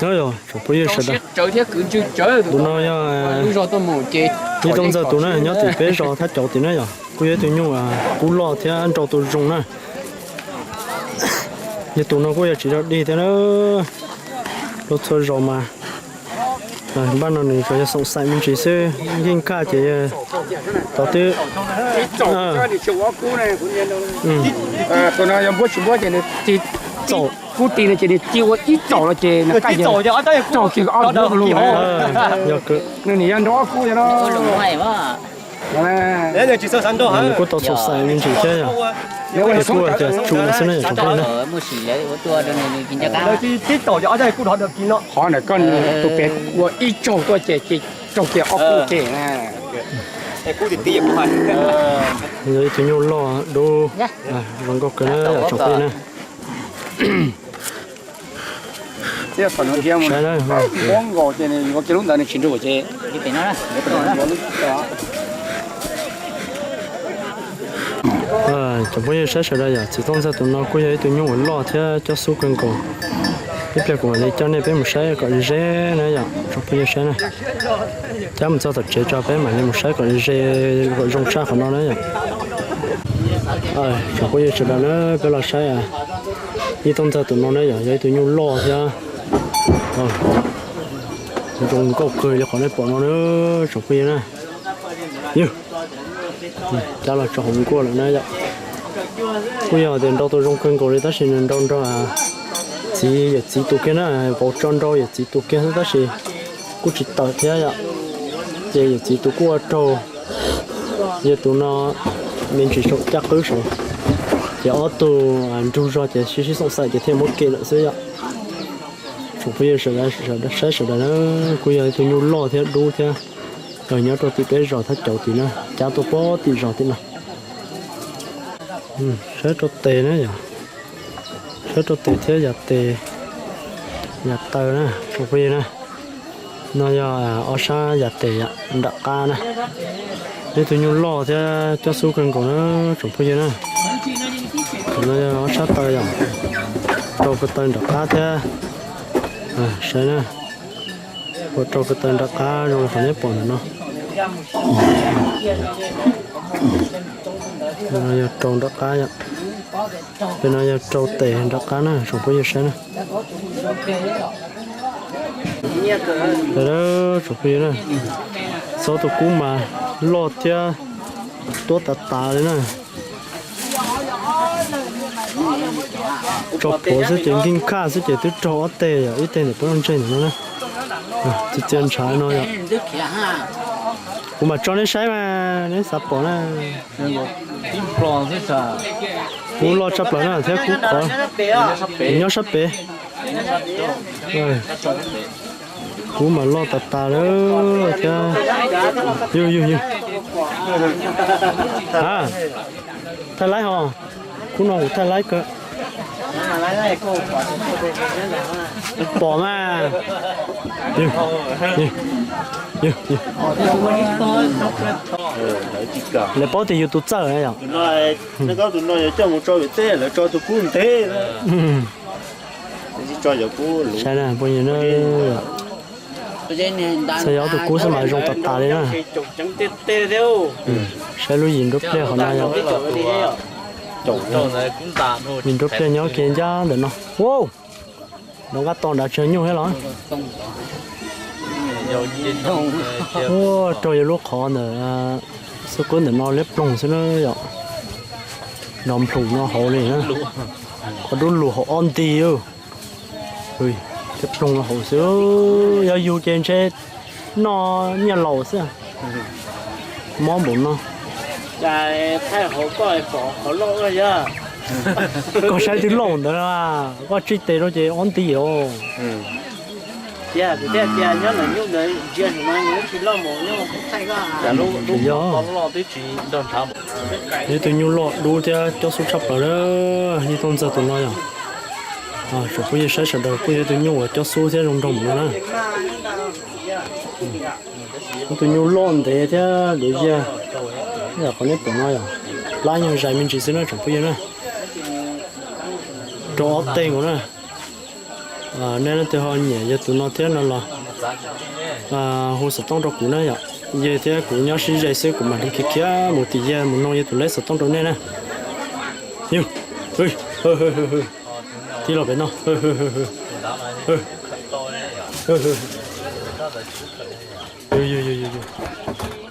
Nyob yog tsoom phooj ywg sawv daws, tus no yog ib tug ntxawg tus na, nyob tim peb zos thab cauv tim na yom, kuj yog ib tug nyuj kub loj thiab nrau tau zoo na. Yog tus no kuj yog tsis dog dig thiab na, rau txhua zaus mas npaj no nws tsuas yog xoom xaim me ntsis xwb, yeej kaj ces tau twb. Tus no yog npuab tsis npuab ces nws txaum, kub ti no ces nws ci ua ib txaum no ces nws kaj ces txaum kiag ob npuab lug. Nws nim yog nrau ob kub no. Nws kuj tau xoom xaim me ntsis thiab yom, kuj tias tsum no xwb na yom tsoom phooj ywg na. Qhov ntawm koj tus pem ua ib tsaug tuaj ces tsaug kiag ob kub ces. Yog ib tug nyuj loj dub, zoo nkauj kawg na yom tsoom phooj ywg na. Saib na, tsoom phooj ywg saib sawv daws yom, txiv toj ntxawg tus no kuj yog ib tug nyuj uas loj thiab cob xub kawg nkaus. Ib pliag kuv mam li coj nej peb mus saib kom ze na yom tsoom phooj ywg saib na. Cab mus txog tom tsev tso peb mam li mus saib kom ze, kom zoo tshaj qhov no na yom. Tsoom phooj ywg sawv daws na, peb los saib ib toj ntxawg tus no na yom, yog ib tug nyuj loj thiab zoo nkauj kawg li qhov nej pom no na tsoom phooj ywg na. Yog cab los tso hauv nkuaj lawm na yom. Kuj yog tias nrau tau zoo kawg nkaus li tab sis nws nrau nrog txiv yawm txiv tus kiag na, vauv tso nrau yawm txiv tus kiag xwb tab sis kuj tsis tawm thiab yom. Ces yawm txiv tus kuj ua raug, yog tus no me ntsis saum caj qwb saud, ces ob tug nrug zog ces sib sib xoom xaim ces thiaj muab kev lawm xwb yom. Tsoom phooj ywg sawv daws saib sawv daws na, kuj yog ib tug nyuj loj thiab dub thiab, nyob rau tim peb zos thab cauv tim na, cab tuaj pem tim zos tim no. Saib rau tes na yom, saib rau tes thiab yav tes, yav taw na tsoom phooj ywg na. No yog ob sab yav tes yom, nram qab na. Ib tug nyuj loj thiab cob xub kawg nkaus na tsoom phooj ywg na. No yog ob sab taw yom, rau ko taw nram qab thiab. Saib na, ua rau ko taw nram qab zoo li qhov nej pom ntawm no. No yog rau nram qab yom, pem no yog rau tes nram qab na tsoom phooj ywg saib na. Tsoom phooj ywg na, txhob tus kub mas loj thiab tuab tas tas li na. Tso plhuav xwb ces nkeeg khaj xwb ces twb raug ob teg yom, ib teg ntawm peb lub ntseg ntawm no na. Txia txia ntshav no yom. Kuv mam tso neb saib mas neb xav pom na. Kub loj tshaj plaws na thiab kub qhov nyob sab pem. Kub mas loj tas tas lawm thiab. Yug yug yug. A, thaij laib ho. Kub no kuv thaij laib kawg. Pom mas. Lawv paub tias yus tus txawj yom. Tus no yog coj mus tso pem teb, lawv tso tus kub ntev. Saib na phooj ywg na, xav yog ob tug kub xwb mas zoo tas tas li na. Saib lub yim nruab pliaj qhov no yom. Yim nruab pliaj nyob kiag ncaj ntawm no. Nov nqaj to nrad tsis yog nyuj thiab los? Ua raug yog lub qhov ntawm xub kub ntawm no liab ploog xwb na yom. Nrov nploog no hauv li na. Qhov dub lug hauv ob nti. Liab ploog no hauv xwb, yog yus ces ntshe noj nyiaj laus xwb. Mob npaum no. Koj saib twb loj ntawd, koj tsij tes rau ces ob nti os. Yog ib tug nyuj loj dub thiab cob xub tshaj plaws na, ib tug ntxawg tus no yom. Tsoom phooj ywg saib sawv daws, kuj yog ib tug nyuj uas cob xub thiab zoo nraug mus no na. Ib tug nyuj loj ntev thiab luv yiag, qhov neb pom no yom, plab nyuag zais me ntsis xwb na tsoom phooj ywg na. Rau ob teg nkaus na. Nej leej twg ho nyiam yog tus no thiab no los hu xov tooj rau kuv na yom. Yog thiab kuv nyob sib ze xwb kuv mam li khiav khiav mus tim yawg mus noog yawg tus leb xov tooj rau nej na. Yog, tib los pem no. Yog, yog, yog, yog, yog.